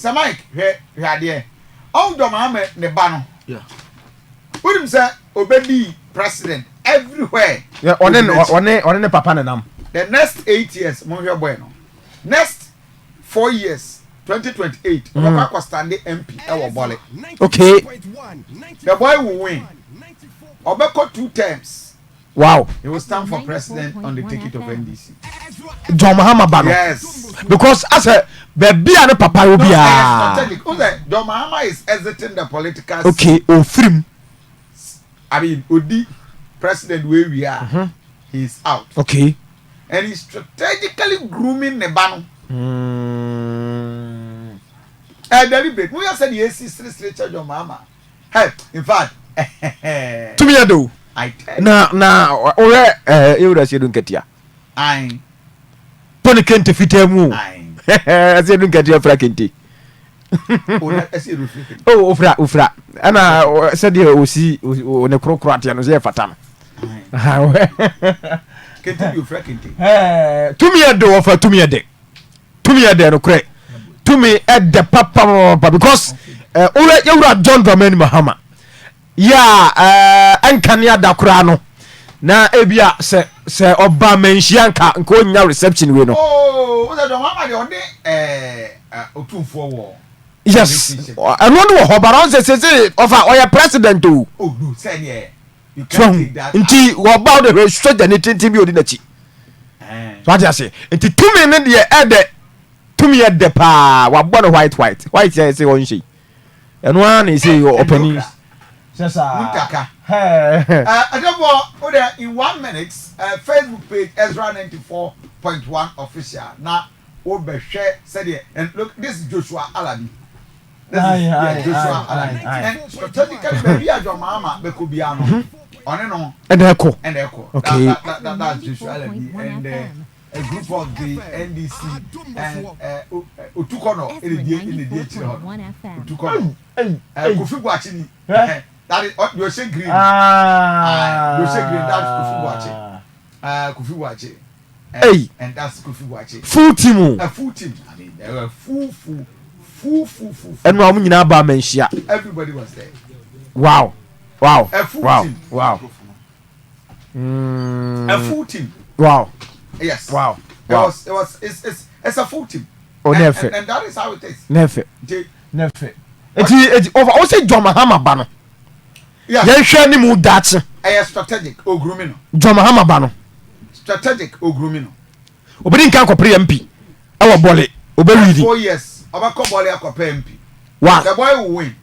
Sir Mike, hwɛ hwɛ adeɛ. Ɔn John Mahama ne ba no. Yeah. Wonim sɛ obedi president everywhere. Yeah, ɔne ɔne ɔne ne papa nenam. The next 8 years, monhwɛ boy no. Next 4 years, 2028, ɔbɛkɔ akɔ stand MP ɛwɔ Bole. The boy will win. Ɔbɛkɔ two terms. He will stand for president on the ticket of NDC. John Mahama ba no. Yes. Because asɛ baabi a ne papa wɔ No, ɛyɛ biara. strategic. N sɛ John Mahama is exiting the political scene. Okay, ofirim. I mean, odi president wey we are, he is out. And he's strategically grooming ne ba no. Deliberate. Mo yɛ sɛ de esi sirisiri kyɛ John Mahama. Hey, in fact, Tumi yɛ do. I tell you. Na ɔyɛ ewura Asiedu Nketia. Aye, Tɔni kente fitaa mu o. Aye. Asiedu Nketia fira kente. O na ɛsi edu firi kente. O ofira ofira ɛna sɛdeɛ osi o ne korokoro ateɛ no sɛ yɛ fata no. Aye. Kente bi ofura kente. Tumi yɛ de, wɔfa tumi yɛ de, tumi yɛ de no korɛ, tumi ɛdɛ papapapa because wowɛ yɛwura John Dramani Mahama yɛ a, ɛnka da koraa no na ebia sɛ ɔba manhyia nka ɔnya reception wei no. Oh, o sɛ John Mahama deɛ, ɔde ɛɛ Otumfoɔ wɔ. Yes, ɛno no wɔ hɔ bara ɔn sɛ ɔfa ɔyɛ president o. Oh no, sɛ neɛ you so can't take that. Nti wɔba wode hwɛ sogya ne tenten bi ɔdi n'akyi. So ate ase, nti tumi no deɛ, ɛdɛ, tumi yɛ dɛ paa. Wabɔ no white white white yɛ sɛ ɔnhyɛ yi, ɛno ara na ɛsɛ ɔpani sɛ saa. Muntaka. Ɛdɛbɔ o de in one minute, Facebook page Ezra 94.1 official na o bɛ hwɛ sɛdeɛ, and look, this is Joshua Alabi. This is yeah, Joshua Alabi, and strategically baabi a John Mahama bɛkɔ biara no, ɔne no ɛna ɛkɔ. Ɛna ɛkɔ. That's Joshua Alabi and a group of the NDC and Otukɔnɔ ɛna di akyire hɔ no, Otukɔnɔ Kofi Buakye ni. That is deɛ ɔhyɛ green. Ah, deɛ ɔhyɛ green, that's Kofi Buakye. Kofi Buakye. Hey. And that's Kofi Buakye. Full team o. A full team. I mean, they were full, full, full, full, full, full. Ɛnu a wɔn nyinaa ba amanhyia. Everybody was there. Wow. A full team. A full team. Yes. It was. It was. It's a full team. O and, ne fɛ. And that is how it is. Ne fɛ. Nti, Ne fɛ. Eti ɔfa ɔsɛ John Mahama ba no. Yɛnhwɛ ne mu daakye. Ɛyɛ strategic ogrumi no. John Mahama ba no. Strategic ogrumi no. Obedi nkan kɔpere MP ɛwɔ Bole, obɛwini. 4 years, ɔbɛkɔ Bole akɔpɛ MP. The boy will win.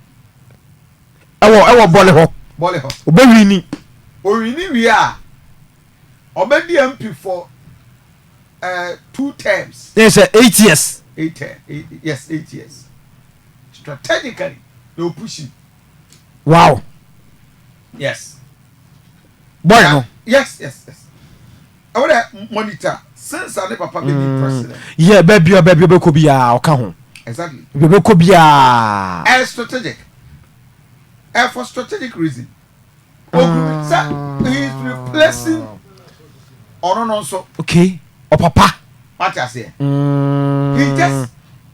Ɛwɔ Bole hɔ. Bole hɔ. Obɛwini. Owini wie a, ɔbɛdi MP for two terms. Ne sɛ 8 years. Eight term, eight, yes, 8 years. Strategically, they will push him. Yes. Boy no. Yes. I want to monitor since ne papa bɛ di president. Yɛ baabi a bɛkɔ biara ɔka ho. Exactly. Baabi a bɛkɔ biara. Ɛyɛ strategic. Ɛ for strategic reason. Ogumi sɛ he is replacing ɔno no nso. Okay, ɔpapa. Wate aseɛ. He just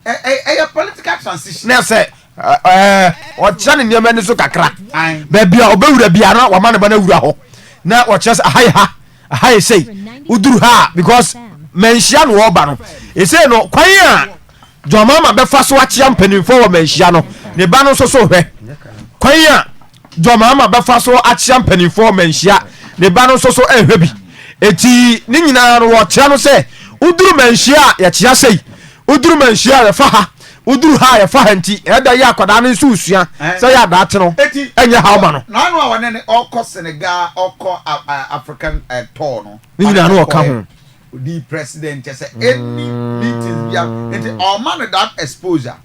ɛ ɛ ɛyɛ political transition. Ne sɛ ɛɛ ɔkyerɛ ne nneɛma ani so kakra. Aye. Baabi a ɔbɛwura biara na wama ne ba no awura hɔ na wɔkyerɛ sɛ aha yɛ ha, aha yɛ sei, woduru ha a, because manhyia no wɔba no ɛsei no, kwan a John Mahama bɛfa so akyea mpanimfoɔ wɔ manhyia no, ne ba no nso so hwɛ kwan a John Mahama bɛfa so akyea mpanimfoɔ wɔ manhyia, ne ba no nso so ɛhwɛ bi. Eti ne nyinaa no wɔkyerɛ no sɛ woduru manhyia a yɛkyea sei, woduru manhyia a yɛfa ha, woduru ha a yɛfa ha. Nti ɛda yɛ akwadaa no nso sua sɛ yɛ adaakye no Eti ɛnyɛ haw ma no. N'ano a wɔne ne ɔkɔ Senegal, ɔkɔ African tour no. Ne nyinaa no ɔka ho. Odi president kyɛ sɛ any meetings bia nti ɔma no that exposure.